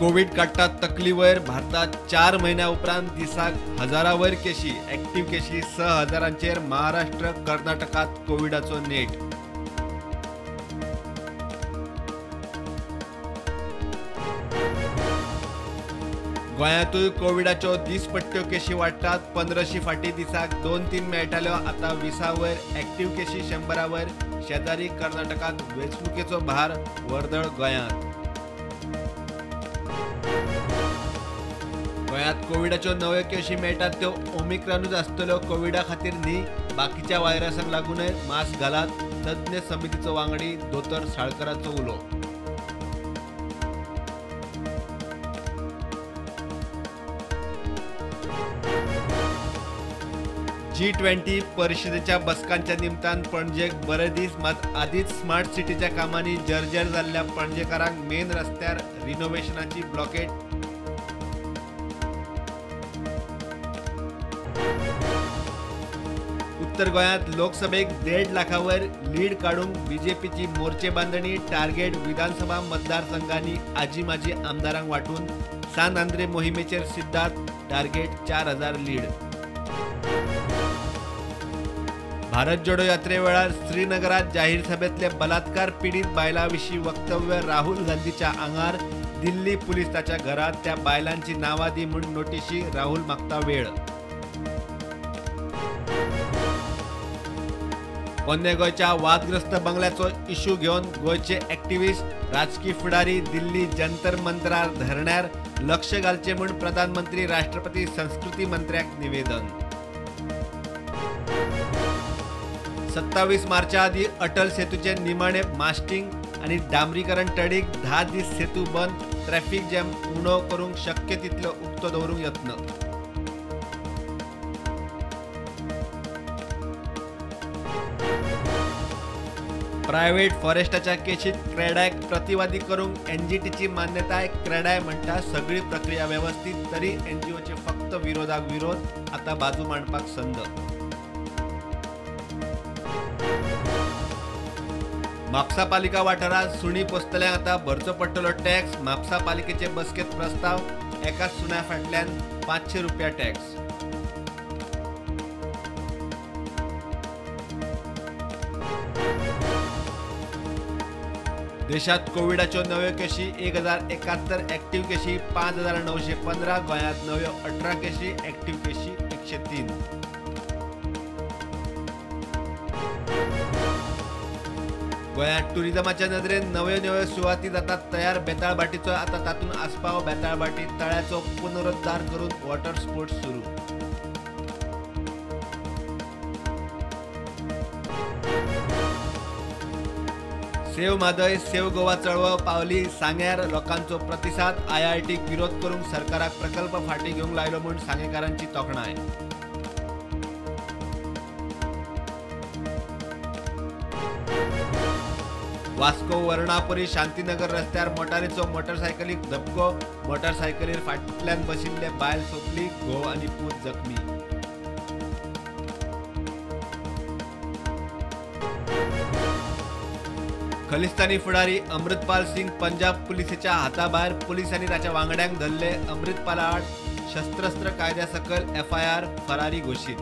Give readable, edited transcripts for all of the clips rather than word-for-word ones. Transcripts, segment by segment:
Covid काडटात तकली वयर भारतात 4 म्हयन्या उपरांत दिसाक हजारा वयर केशी, एक्टिव्ह केशी 6,000 महाराष्ट्र कर्नाटकात कोविडाचो नेट। गोंयांतूय कोविडाच्यो दीसपट्ट्यो केशी वाडटात। 15 फाटीं दिसाक 2-3 मेळटाल्यो, आतां 20 वयर, एक्टिव्ह केशी 100 वयर। शेजारी कर्नाटकात वेंचणुकेचो भार, वर्दळ गोंयांत। गोंयांत कोविडाच्यो नव्यो केशी मेळटात त्यो ओमिक्रॉनूच आसतल्यो, कोविडा खातीर न्ही, बाकीच्या व्हायरसांक लागूनय मास्क घालात, तज्ञ समितीचो वांगडी दोतोर साळकराचो उलो। G20 परिषदेच्या बसकांच्या निमतान पणजेक बरे दीस, मात आदीच स्मार्ट सिटीच्या कामांनी जर्जर जाल्ल्या पणजेकारांक मेन रस्त्यार रिनोव्हेशनाची ब्लॉकेट। उत्तर गोंयांत लोकसभेक 1.5 लाखावर लीड काडूंक बीजेपीची मोर्चे बांदणी, टार्गेट विधानसभा मतदारसंघांनी आजी माजी आमदारांक वांटून सान आंद्रे मोहिमेचेर सिद्धार्थ, टार्गेट 4,000 लीड। भारत जोडो यात्रे वेळार श्रीनगरात जाहीर सभेतले बलात्कार पीडित बायलां विशीं वक्तव्य राहुल गांधीच्या आंगार, दिल्ली पुलीस ताच्या घरात, त्या बायलांची नांवां दी म्हूण नोटिशी, राहुल मागता वेळ। पोन्ने गोंयच्या वादग्रस्त बंगल्याचो इश्यू घेवन गोंयचे एक्टिविस्ट, राजकी फुडारी दिल्ली जंतर मंतरार धरण्यार लक्ष घालचें म्हूण प्रधानमंत्री, राष्ट्रपती, संस्कृती मंत्र्याक निवेदन। 27 मार्चा आदी अटल सेतूचे निमाणे मास्टिंग आनी डांबरीकरण तडीक 10 दीस सेतू बंद, ट्रॅफिक जॅम उणो करूंक शक्य तितलो उक्तो दवरूंक यत्न। प्रायव्हेट फॉरेस्टाच्या केशीत क्रेडायक प्रतिवादी करूंक एनजीटीची मान्यताय, क्रेडाय म्हणटा सगळी प्रक्रिया वेवस्थीत, तरी एनजीओचे फक्त विरोधाक विरोध, आतां बाजू मांडपाक संद। म्हापसा पालिका वाठारात सुणी पोसतल्यांक आतां भरचो पडटलो टॅक्स, म्हापसा पालिकेचे बसकेत प्रस्ताव, एका सुण्या फाटल्यान 500 रुपया टॅक्स। देशात कोविडाच्यो नव्यो केशी 1,071, एक्टिव्ह केशी 5,915, गोंयांत नव्यो 18 केशी, एक्टिव्ह केशी 103। गोंयांत टुरिझमाच्या नदरेन नव्यो नव्यो सुवाती जातात तयार, बेताळभाटीचो आतां तातूंत आस्पाव, बेताळभाटी तळ्याचो पुनरुद्धार करून वॉटर स्पोर्ट्स सुरू। सेव म्हादय सेव गोवा चळवळ पावली सांग्यार, लोकांचो प्रतिसाद, आयआयटीक विरोध करूंक सरकाराक प्रकल्प फाटीं घेवंक लायलो म्हूण सांगेकारांची तोखणाय। वास्को वर्णापुरी शांतीनगर रस्त्यार मोटारीचो मोटरसायकलीक धपको, मोटरसायकलीर फाटल्यान बशिल्ले बायल सोंपली, घोव आनी पूत जखमी। खलिस्तानी फुडारी अमृतपाल सिंग पंजाब पुलिसेच्या हाताभायर, पुलिसांनी ताच्या वांगड्यांक धरले, अमृतपाला आड शस्त्रस्त्र कायद्या सकयल एफआयआर, फरारी घोशीत।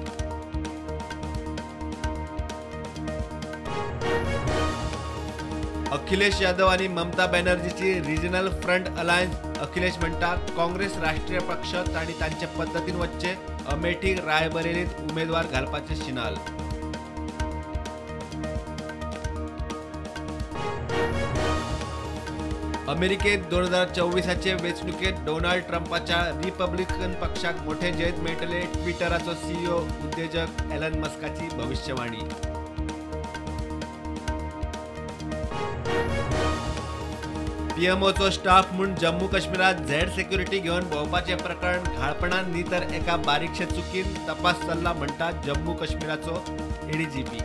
अखिलेश यादव आनी ममता बॅनर्जीची रिजनल फ्रंट अलायन्स, अखिलेश म्हणटा काँग्रेस राष्ट्रीय पक्ष तांणी तांचे पद्दतीन वच्चें, अमेठी रायबरेलीत उमेदवार घालपाचे शिनाल। अमेरिकेत 2024 वेंचणुकेत डोनाल्ड ट्रम्पाच्या रिपब्लिकन पक्षाक मोठे जैत मेळटले, ट्विटराचो सीईओ उद्योजक एलन मस्काची भविष्यवाणी। पीएमओचो स्टाफ म्हूण जम्मू काश्मीरात झेड सेक्युरिटी घेवन भोंवपाचें प्रकरण घाळपणान न्ही तर एका बारीकशे चुकीन तपास चल्ला म्हणटा जम्मू काश्मीराचो ADGP.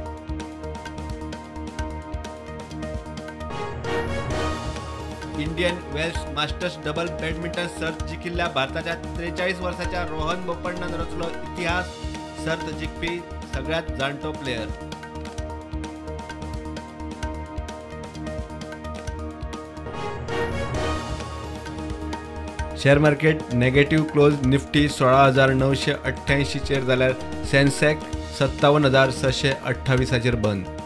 Indian Wells Masters double badminton सर्त जिखिल्ल्या भारताच्या 43 वर्साच्या रोहन बोपण्णान रचलो इतिहास, सर्त जिखपी सगळ्यांत जाणटो player. Share market negative close. Nifty 16,988चेर जाल्यार सेन्सेक्स 57,628चेर बंद.